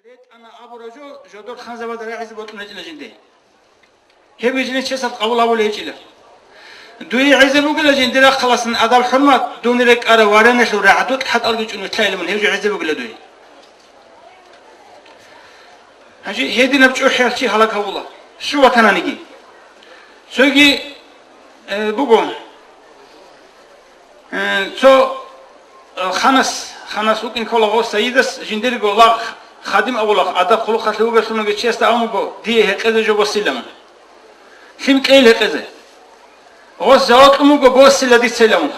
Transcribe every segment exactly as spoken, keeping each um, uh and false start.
РетӀана абураб жо жодор ханзабада рагӀизе бокьун гьечӀила жинде. Гьеб жинчасаб къабул гьабулеб гьечӀила. Дуе гӀезе бугила жиндир рахъалъан адаб-хӀурмат, дун рекӀараб вареналъул рагӀдукь хӀатӀалги чӀун вилълъайилан гьев жо гӀезе бугила дуе. Гьанже гьединаб чӀухӀиял чи гьалаг гьавула, щив ватананиги. Цоги, э, буго, э, цо, э, ханас, ханас вукӀин ккола гъов сайидас жиндирго лагъ хадим абулахъ, адаб-хъулухъалъе вугелъулги чиясда абун буго, дие гьекъезе жо босилан. Лъим кьейил гьекъезе. Гъос жаваб кьун буго, босила дица илан.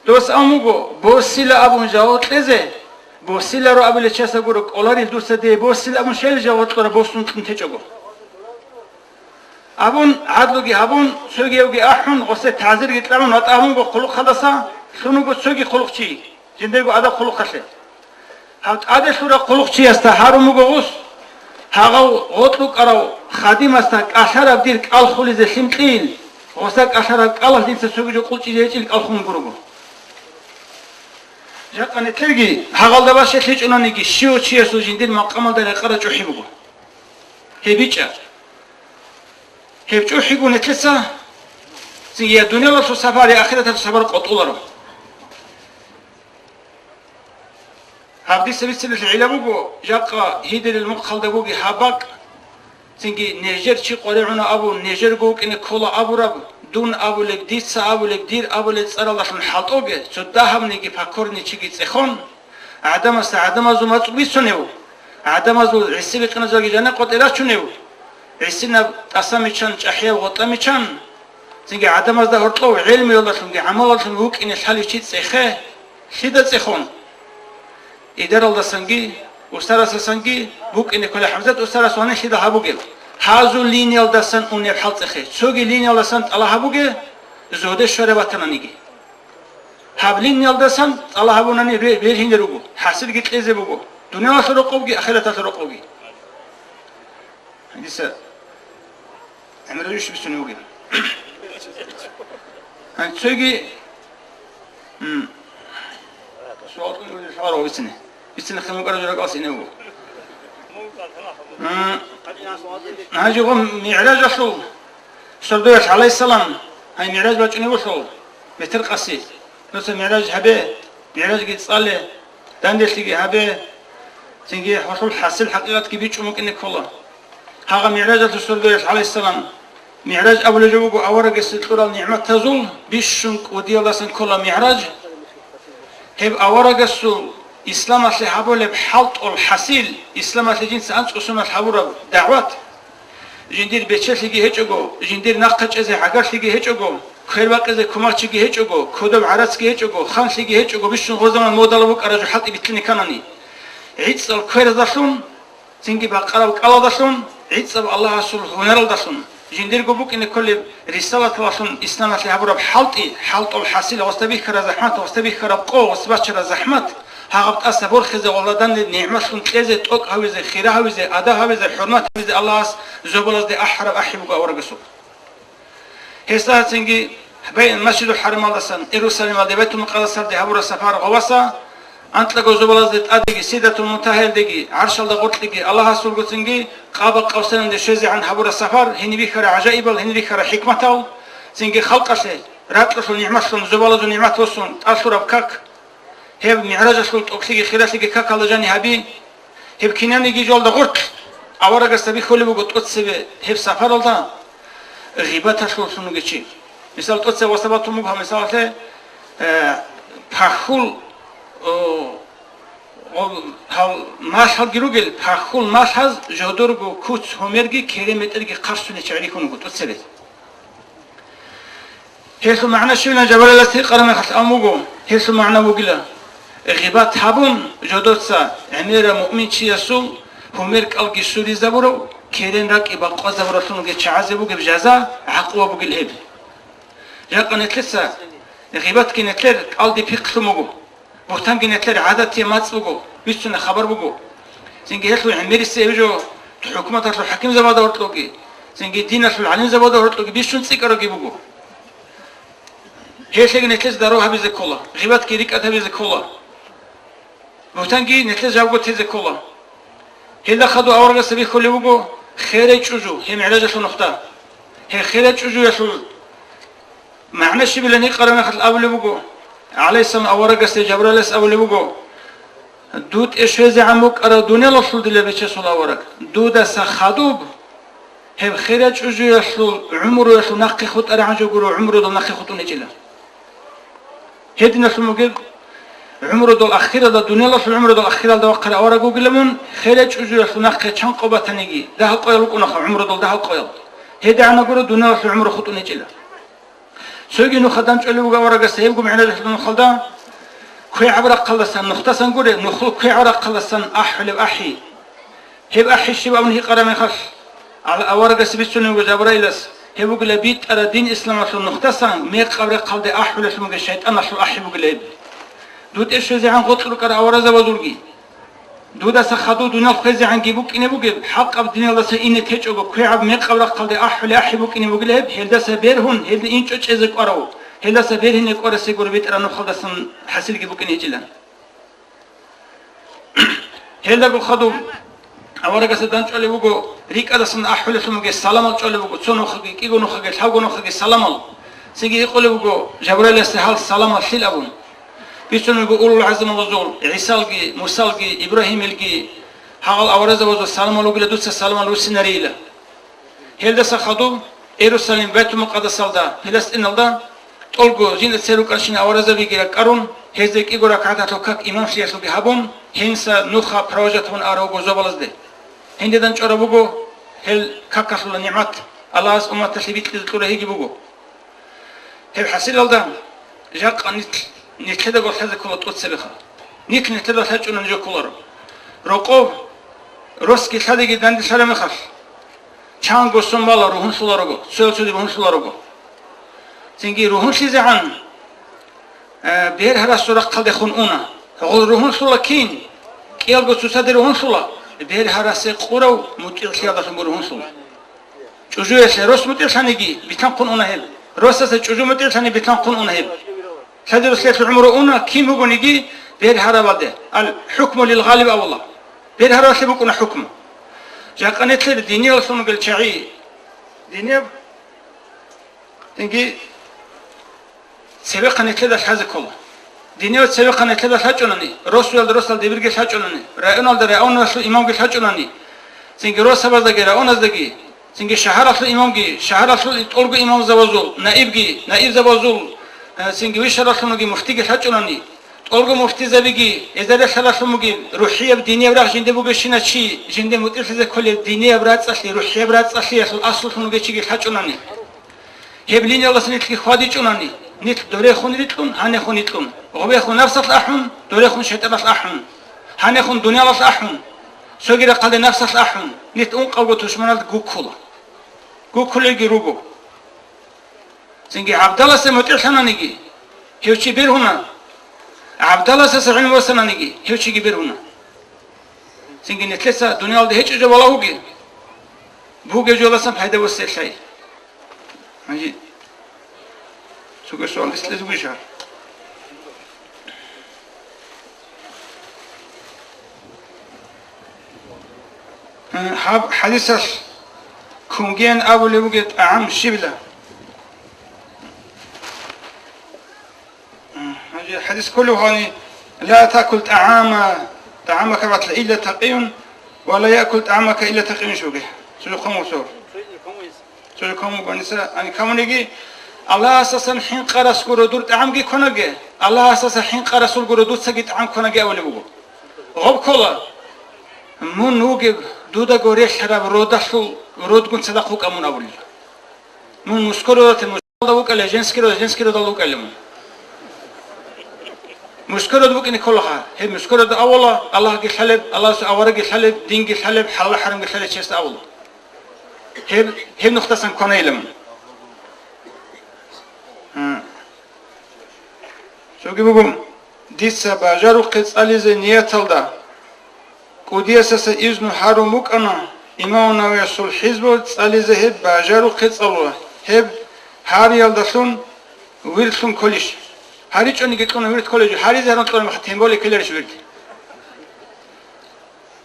Дос абун буго, босила абун жаваб кьезе, босиларо абулев чиясда гуро, кӀоларил дуца дие босила абун щайил жаваб кьураб босун кьун течӀого. Абун, гӀадлуги гьабун, цогиявги ахӀун, гъосе тазирги кьабун, ватӀа абунго хъулухъалдаса, лъун вуго цоги хъулухъчи, жиндирго адаб-хъулухъалъе. Гьаб тӀаде лъураб хъулухъчиясда гьарун буго гъус, гьагъав гъоркь рукӀарав хадимасда кӀалъараб дир кӀал хулизе лъим кьейил, гъоса кӀалъараб кӀалалъ дица цоги жо къулчӀизе гьечӀил кӀал хун гурого. Жакъа нилъерги гьагъалда бащалъичӀунаниги, щив чиясул жиндир макъамалда рекъараб чӀухӀи буго. Гьеб бичӀа. Гьеб чӀухӀиго нилъеца, цинги я дуниялалъул сапар, я ахираталъул сапар къотӀуларо. Гьаб дица бицинелъул гӀилла буго, жакъа гьидерил мухъалда буги гьаб бакӀ, цинги нижер чи къваригӀуна абун, нижерго вукӀине ккола абураб, дун абулеб, дица абулеб, дир абулеб цӀаралдалъун хӀалтӀуге, цо дагьабниги покорный чиги цӀехон, гӀадамасда гӀадамазул мацӀ бицунев, гӀадамазул гӀиси-бикъиназулги жаникъо тӀерачунев, гӀисинаб тӀасамичан, чӀахӀияв гъотӀамичан, цинги гӀадамазда гьоркьов гӀелмуялдалъунги гӀамалалдалъун вукӀине лъалев чи цӀехе, лъида цӀехун? Идаралдасанги, устарасасанги букӀине ккола. ХӀамзат устарас вани лъида гьабугеб? Гьазул линиялдасан унеб хӀал цӀехе, цоги линиялдасан тӀала гьабуге, зоде щвараб батананиги. Гьаб линиялдасан тӀала гьабунани бе-, бергьине руго, хӀасилги кьезе буго, дуниялалъул рокъобги, ахираталъул рокъобги. Дица гӀемераб иш бицунев вугеб. Гьанже цоги, м, суал кьун бугеб, лъаларо бицине. Бицине хъимукъара журакалас ине вуго. М, гьанже гъо МигӀражалъул сордоялъ, гӀалайгьиссалам, гьай МигӀраж бачӀунеб бугелъул, метер къаси. Нуца мигӀраж гьабе, мигӀражги цӀале, данделъиги гьабе, цинги гьалъул хӀасил хӀакъикъатги бичӀчӀун букӀине ккола. Гьагъа мигӀражалъул сордоялъ, гӀалайгьиссалам, мигӀраж абулеб жо буго аварагасде кьурал нигӀматазул бищун кӀудиялдасан ккола мигӀраж. Гьеб аварагасул исламалъе гьабулеб хӀалтӀул хӀасил, исламалъе жинца анцӀго соналъ гьабураб дагӀват, жиндир бечелъиги гьечӀого, жиндир нахъа чӀезе гӀагарлъиги гьечӀого, квер бакъизе кумачиги гьечӀого, кодоб гӀарацги гьечӀого, ханлъиги гьечӀого, бищун гъозаман модала букӀараб жо хӀалтӀи битлъине кканани. ГӀицӀал квераздалъун, цинги бакъараб кӀалалдалъун, гӀицӀаб Аллагьасул гьунаралдалъун, жиндирго букӀине кколеб рисалаталъун исламалъе гьабураб хӀалтӀи, хӀалтӀул хӀасил, гъосда бихьараб захӀмат, гъосда бихьараб къо, гъосда бачараб захӀмат, гьагъаб тӀаса борхизе, гъолда данде нигӀматлъун кьезе, тӀокӀ гьавизе, хира гьавизе, ада гьавизе, хӀурмат гьавизе Аллагьас зобалазде ахӀараб ахӀи буго аварагасул. Гьесда гьацинги Бай-, Масжидул ХӀарамалдасан, Иерусалималде, Байтул-Мукъадасалде гьабураб сапар гъоваса, анкьаго зобалазде тӀадеги, Сидратул Мунтагьаялдеги, гӀаршалда гъоркьеги, Аллагьасулгоцинги Къаба Къавсайналде щвезе гӀан гьабураб сапар, гьениб бихьараб гӀажаибал, гьениб бихьараб хӀикматал, цинги халкъалъе ракьалъул нигӀматлъун, зобалазул нигӀмат босун тӀалъураб как, гьеб мигӀражалъул тӀокӀлъиги хиралъиги какалда жани гьаби. Гьеб кинабниги жоялда гъоркь аварагасда бихьулеб буго тӀоцебе гьеб сапаралда гъибаталъуллъун вугев чи. Мисал, тӀоцебе васабатун буго гьаб мисалалъе, э, пахьул, о, о, гьал малъалги ругел, пахьул малъаз жодорго куц гьумерги керен метерги хъарсунел чагӀи рихьун вуго тӀоцебе. Гьелъул магӀна щибилан жабарилас гьикъараб мехалъ абун буго, гьелъул магӀна бугила: гъибат гьабун, жодоца гӀемераб муъминчиясул гьумер кӀалги суризабурав, керен ракӀи бакъвазабуралъунги чагӀазе бугеб жаза, гӀакъуба бугила гьеб. Жакъа нилъеца гъибатги нилъер кӀалдиб пихълъун буго. Бугьтанги нилъер гӀадатияб мацӀ буго, бицунеб хабар буго. Цинги гьелъул гӀемерисеб гьеб жо хӀукуматалъул хӀакимзабазда гьоркьоги, цинги диналъул гӀалимзабазда гьоркьоги бищун цӀикӀкӀарабги буго. Гьелъеги нилъеца дару гьабизе ккола, гъибатги рикӀкӀад гьабизе ккола. Бугьтанги нилъеца жавго тезе ккола. Гьелда хадуб аварагасда бихьулеб буго херай чӀужу, гьеб мигӀражалъул нухда. Гьеб херай чӀужуялъул магӀна щибилан гьикъараб мехалъ абулеб буго, гӀалайгьиссалам аварагасде Жабраилас абулеб буго: «Дуда щвезегӀан букӀарав дуниялалъул дила бечесул авараг, дудаса хадуб гьеб херай чӀужуялъул гӀумруялъул нахъе хутӀарагӀан жо гуро гӀумрудул нахъе хутӀун гьечӀила». Гьединалъун бугеб гӀумрудул ахиралда, дуниялалъул гӀумрудул ахиралда вахъарав авараг вугилан мун, херай чӀужуялъул нахъе чан къо батаниги, дагьал къоял рукӀунаха, гӀумрудул дагьал къоял. ГьедигӀанагуро дуниялалъул гӀумру хутӀун гьечӀила. Цоги нухда дандчӀвалеб буго аварагасда гьебго мигӀражалъул нухалда, квегӀаб рахъалдасан, нухдасан гуре, нухлу квегӀаб рахъалдасан ахӀулеб ахӀи. Гьеб ахӀи щиб абун гьикъараб мехалъ, гьал аварагас бицунеб буго Жабраилас, гьеб бугила битӀараб дин исламалъул нухдасан мекъаб рахъалде ахӀулелъун бугеб шайтӀаналъул ахӀи бугила гьеб. Дуда щвезегӀан гъоркь рукӀарал аваразабазулги, дудаса хадуб дуниял хвезегӀанги букӀине бугеб, хӀакъаб диналдаса ине течӀого квегӀаб мекъаб рахъалде ахӀулеб ахӀи букӀине бугила гьеб, гьелдаса бергьун, гьелда инчӀо чӀезе кӀварав, гьелдаса бергьине кӀварасе гуро битӀараб нухалдасан хӀасилги букӀине гьечӀилан. Гьелдаго хадуб аварагасда дандчӀвалеб буго, рикӀкӀадасан ахӀулелъун бугеб саламал чӀвалеб буго, цо нухаги, кӀиго нухаги, лъабго нухаги саламал. Цинги гьикъулеб буго Жабраиласда гьал саламал лъил абун. Бицунеб буго улул гӀазмалазул ГӀисалги, Мусалги, Ибрагьимилги, гьагъал аваразабазул саламал ругила дуца саламал руссинарейила. Гьелдаса хадуб Иерусалим, Байтул-Мукъадасалда, Палестиналда, тӀолго жинда цере рукӀарщинал аваразабиги ракӀарун, гьезда кӀиго ракагӀаталъул как имамлъиялъулги гьабун, гьениса нуха провожатун арав буго зобалазде. Гьенде дандчӀвараб буго гьел какалъула нигӀмат, Аллагьас умматалъе бикьизе кьураб гьебги буго. Гьеб хӀасилалда, жакъа нилъ, нилъедаго лъазе ккола тӀоцебеха. Нилъ нилъеда лъачӀунани жо кколаро. Рокъов росги лъадиги данделъараб мехалъ, чанго сон бала ругьунлъуларого, цоял цоги ругьунлъуларого. Цинги ругьунлъизегӀан, э, бергьарасул рахъалдехун уна. Гъол ругьунлъула кин? КӀиялго цоцаде ругьунлъула, бергьарасе къурав мутӀигӀлъиялдалъунго ругьунлъула. ЧӀужуялъе рос мутӀигӀлъаниги, битӀанхъун уна гьеб. Росасе чӀужу мутӀигӀлъани, битӀанхъун уна гьеб. Лъади-рослъиялъул гӀумру уна, кин бугониги, бергьарабалде. Ал-хӀукму лил-гъалиб абула. Бергьаралъе букӀуна хӀукму. Жакъа нилъер диниялъун ругел чагӀи, диниял, цинги цебехъан нилъеда лъазе ккола. Диниял цебехъан нилъеда лъачӀунани, росуялда росдал дибирги лъачӀунани, районалда районалъул имамги лъачӀунани, цинги росабаздаги районаздаги, цинги шагьаралъул имамги, шагьаралъул тӀолго имамзабазул, наибги, наибзабазул, э, цинги вишаралъунги муфтиги лъачӀунани, тӀолго муфтизабиги, эзаралъаралъун бугеб, рухӀияб динияб рагъ жинде бугебщина чи, жинде мутӀигӀлъизе кколеб динияб рацӀцӀалъи, рухӀияб рацӀцӀалъиялъул аслулъун вугев чиги лъачӀунани. Гьеб линиялдаса нилъги хьвадичӀунани, нилъ дорехун рикьун, гьанехун рикьун, гъобехун напсалъ ахӀун, дорехун шайтӀаналъ ахӀун, гьанехун дуниялалъ ахӀун, цоги рахъалде напсалъ ахӀун, нилъ ункъавго тушманалда гуккула. Гуккулелги руго. Цинги гӀабдаласе мутӀигӀлъананиги, гьев чи бергьуна. ГӀабдаласаса гӀилму босананиги, гьев чиги бергьуна. Цинги нилъеца дуниялда гьечӀеб жо балагьуге, бугеб жоласан пайда босизе лъай. Гьанже цоги суал рес кьезе бугищ гьаб? Гьаб хӀадисалъ кунгеян абулеб бугеб тӀагӀам щибила? Гьанже хӀадис кколев гьани: «Ла такул тӀагӀама, тӀагӀамака ватла илла такъиюн, ва ла якул тӀагӀамака илла такъиюн» шуге. Цо жо хъамусор. Цо жо хъаму баниса, ани камуниги, Аллагьасасан хӀинкъарас гуро дур тӀагӀамги кванаге, Аллагьасаса хӀинкъарасул гуро дуцаги тӀагӀам кванаге абулеб буго. Гъоб ккола, мун вугеб дудаго релълъараб родалъул родгун цадахъ вукӀа мун абулел. Мун мужской родалъе мужской родалда вукӀале, женский род, женский родалда вукӀале мун. Мужской род вукӀине кколаха, гьеб мужской род авала, Аллагьги лъалеб, Аллагьасул аварагги лъалеб, динги лъалеб, хӀалал-хӀарамги лъалеб чиясда авала. Гьеб, гьеб нухдасан кванайилан. Гьа. Цоги буго, дица бажарухъе цӀализе нияталда, кӀудиясаса изну гьарун букӀана, Имам Нававиясул хӀизбу цӀализе гьеб бажарухъе цӀалула, гьеб гьариялдалъун вирдлъун кколищ? ГьаричӀониги кьуна вирд кколеб жо, гьаризе гьарун кьуна, тем более ккеларищ вирд?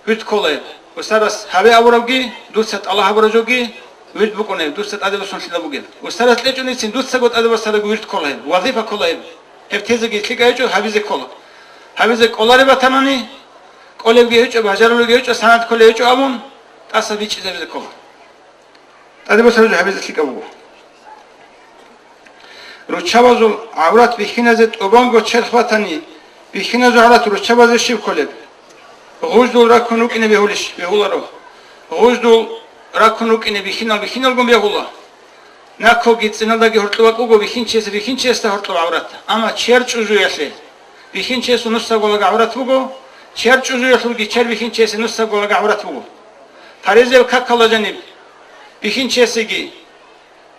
Вирд ккола гьеб. Устарас гьабе абурабги, дуца тӀалаб гьабураб жоги вирд букӀуна гьеб, дуца тӀаде босунлъила бугеб. Устарас кьечӀонецин дуцаго тӀаде босарабги вирд ккола гьеб, вазифа ккола гьеб. Гьеб тезеги лъикӀа гьечӀо, гьабизе ккола. Гьабизе кӀолареб батанани, кӀолебги гьечӀо, бажарулебги гьечӀо, санад кколеб гьечӀо абун, тӀаса бичӀчӀизабизе ккола. ТӀаде босараб жо гьабизе лъикӀаб буго. Руччабазул гӀаврат бихьиназе тӀубанго черх батани, бихьиназул гӀаврат руччабазе щиб кколеб? Гъуждул раккун рукӀине бегьулищ? Бегьуларо. Гъуждул раккун рукӀине бихьинал бихьиналгун бегьула. Накоги цӀиналдаги гьоркьоб бакӀ буго бихьинчиясе бихьинчиясда гьоркьоб гӀаврат. Амма чияр чӀужуялъе бихьинчиясул нусабго лага гӀаврат буго, чияр чӀужуялъулги чияр бихьинчиясе нусабго лага гӀаврат буго. Паризел какала жаниб бихьинчиясеги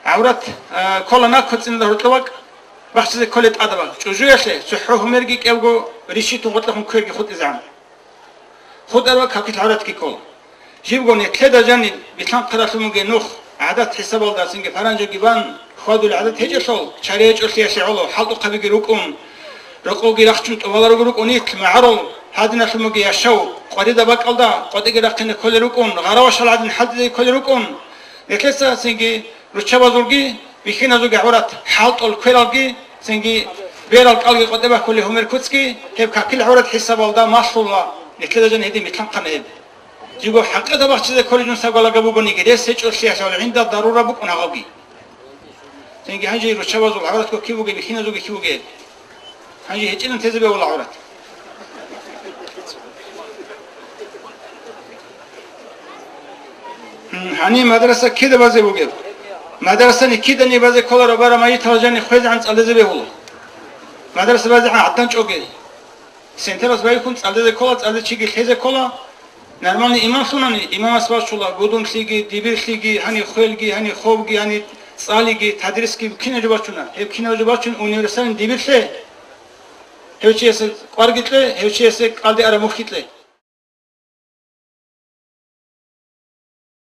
гӀаврат, а, ккола накоцӀиналда гьоркьоб бакӀ, бахчизе кколеб тӀадаб бакӀ. ЧӀужуялъе цохӀо гьумерги кӀелго рищитун гъоркьехун кверги хутӀизегӀан. ХутӀараб бакӀ какил гӀавратги ккола. Жибго нилъеда жаниб билъанхъаралъун бугеб нух, гӀадат хӀисабалда цинги паранжаги бан, хьвадулел гӀадат гьечӀелъул, чара гьечӀолъиялъе гӀоло, хӀалтӀухъабиги рукӀун, рокъовги рахчун тӀубаларуги рукӀун нилъ, магӀарул гьадиналъун бугеб яшав, къваридаб бакӀалда къватӀиги рахъине кколел рукӀун, гъаравашал гӀадин хӀалтӀизеги кколел рукӀун. Нилъеца цинги руччабазулги бихьиназулги гӀаврат, хӀалтӀул квералги, цинги берал кӀалги къватӀиб бахьулел гьумер куцги, гьеб какил гӀаврат хӀисабалда малъула, нилъеда жаниб гьедин билъанхъана гьеб. Жибго хӀакъида бахчизе кколеб жо саб галага бугониги, рес гьечӀолъиялъул гӀинда дарура букӀун гьагъабги. Цинги гьанже руччабазул гӀавратго киб бугеб, бихьиназулги киб бугеб? Гьанже гьечӀилан тезе бегьула гӀаврат. Гьаниб мадраса кида базе бугеб? Мадрасани кидани базе кколаро, бара майитал жаниб хвезегӀан цӀалдезе бегьула. Мадраса базегӀан гӀадан чӀоге. Сентерас байхун цӀалдезе ккола, цӀалде чиги лъезе ккола. Нормальный имамлъунани, имамас бачула, гудунлъиги, дибирлъиги, гьаниб хвелги, гьаниб хобги, гьаниб цӀалиги, тадрисги кинаб жо бачуна. Гьеб кинаб жо бачун универсальный дибирлъе. Гьев чиясе кӀварги кье, гьев чиясе кӀалде араб мухьги кье.